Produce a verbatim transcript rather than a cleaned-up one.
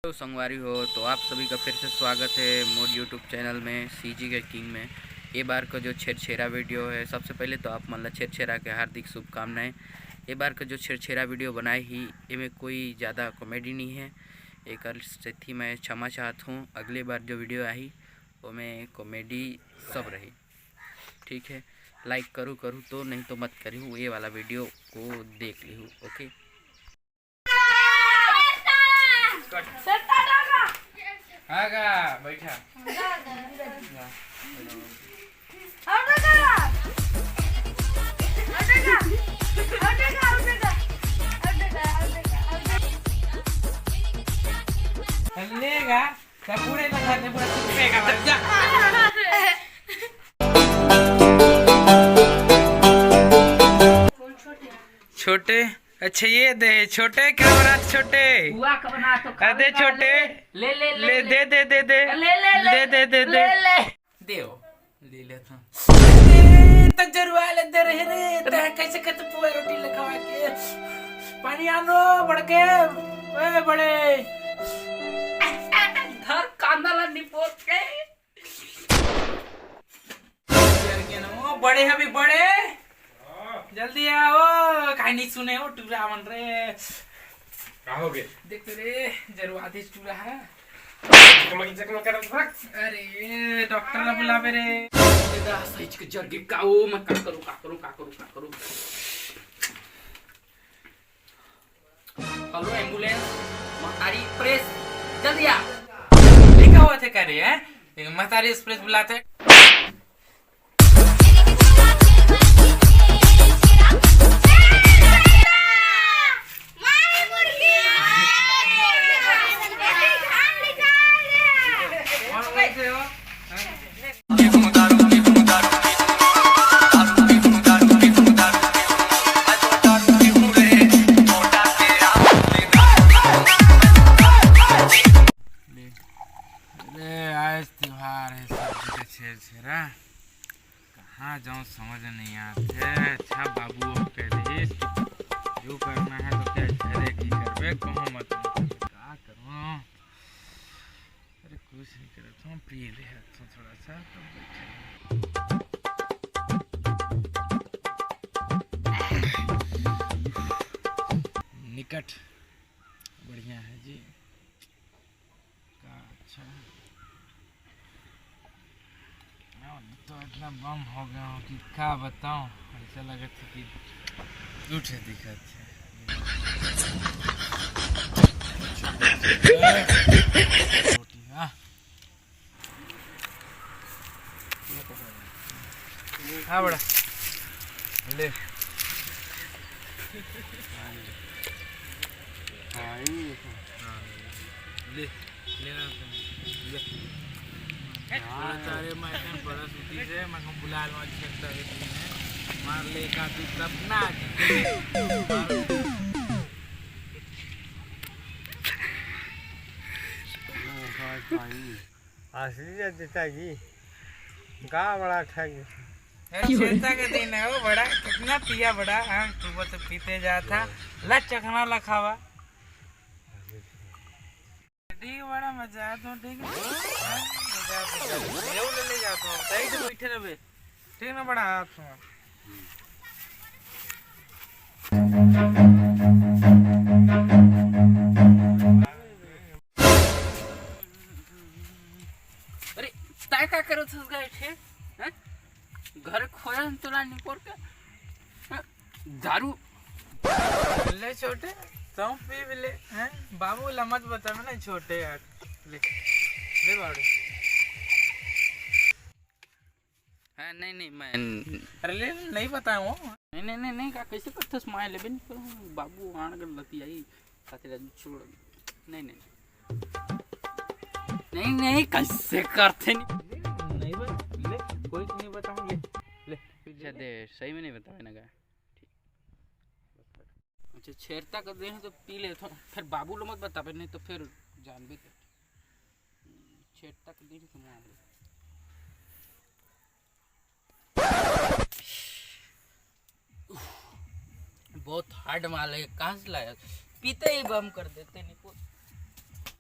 तो संगवारी हो, तो आप सभी का फिर से स्वागत है मोर YouTube चैनल में, सीजी के किंग में। ये बार का जो छेरछेरा वीडियो है, सबसे पहले तो आप मन ला छेरछेरा के हार्दिक शुभकामनाएं। ये बार का जो छेरछेरा वीडियो बनाए ही, एमे कोई ज़्यादा कॉमेडी नहीं है, एकर सेती मैं क्षमा चाहत हूँ। अगले बार जो वीडियो आही, ओमे कॉमेडी सब रही, ठीक है। लाइक करू करू तो, नहीं तो मत करू, ये वाला वीडियो को देख लिहू। ओके। आगा बैठा। लेगा। पूरे ना खाते, पूरा चुप्पे का बन जा। छोटे, अच्छा ये दे छोटे, क्या बना छोटे? बुआ का बना तो अरे छोटे, ले, ले, ले, ले, ले। दे, दे, दे, दे। ले, ले, ले। दे, दे, दे, दे। ले, ले। देव, ले लेता। ए, त जरुआ ले दे रहे रे, त कैसे करते पुआ रोटी लखवा के? पानी आनो, बड़के, ए, बड़े। धर कांदा ला निपोत के। जर के ना, ओ, बड़े अभी बड़े। जल्दी आओ, काहे नहीं सुने हो, टूरा मन रे। का हो गे? देख तो रे, जरवा दे टूरा है। चकमक, चकमक करत भाग। अरे, डॉक्टर ला बुलावे रे। ए दा, सही के जर गे का ओ, मैं का करूं, का करूं, का करूं, का करूं? हेलो एम्बुलेंस, महतारी एक्सप्रेस, जल्दी आ। ये का होत हे का रे, हैं? एक महतारी एक्सप्रेस बुलात हे। अरे आज त्योहार है, सब्जी का छेर छेरा। कहाँ जाऊँ समझ नहीं आते। अच्छा बाबू अब कह रही जो करना है तो क्या घरे की करबे, कहूँ मत। का करूँ? अरे कुछ नहीं करत हूँ, पी ले तो थोड़ा सा, तब बैठे। निकट बढ़िया है जी। का अच्छा। अब तो इतना बम हो गया हूँ कि का बताऊँ, ऐसा लगत है कि झूठ है दिखत है। रोटी, हाँ। हाँ बड़ा, ले। हाँ, ये देखो। हाँ, ले, लेना तुम, ले। हाँ। बड़ा तारे में इतने बड़ा सूती से, मैं कहूँ बुला लो, अच्छा लगता है तुम्हें। मार ले का तू तब ना। हाँ, भाई। असली जब देता जी, का बड़ा ठग। अरे, चेता के दिन है वो बड़ा, कितना पिया बड़ा, हाँ, तू वो तो पीते जा था, ला चखना ला खावा। ठीक, बड़ा मजा आता, ठीक है? हाँ, मजा आता, ये वो ले, ले जाता हूँ, सही से बैठे रहे, ठीक ना, बड़ा हाथ में। अरे, तय का करत हस गा एठे? हैं? घर खोया न तोला निकोर के? हैं? दारू। ले छोटे, तू पी भी ले, हैं? बाबू ला मत बतावे ना छोटे यार। ले, ले बाबू। हाँ, नहीं, नहीं, मैं अरे ले, नहीं बताऊँ। नहीं, नहीं, नहीं, नहीं, का कैसे करथस? मैं लेबे नहीं करूँ, बाबू आन कर लतियाई, साथे ला छोड़। नहीं, नहीं, नहीं, नहीं, कैसे करथे नहीं? नहीं, नहीं बता, ले, कोई नहीं बताऊँ, ले, ले। अच्छा दे, सही में नहीं बतावे ना का? ठीक। अच्छा, छेरता कर दे तो पी ले, तो फिर बाबू लो मत बतावे, नहीं तो फिर जानबे कर। छेरता कर दे तो मार ले। बहुत हार्ड माल है, कहाँ से लाया? पीते ही बम कर देते निको।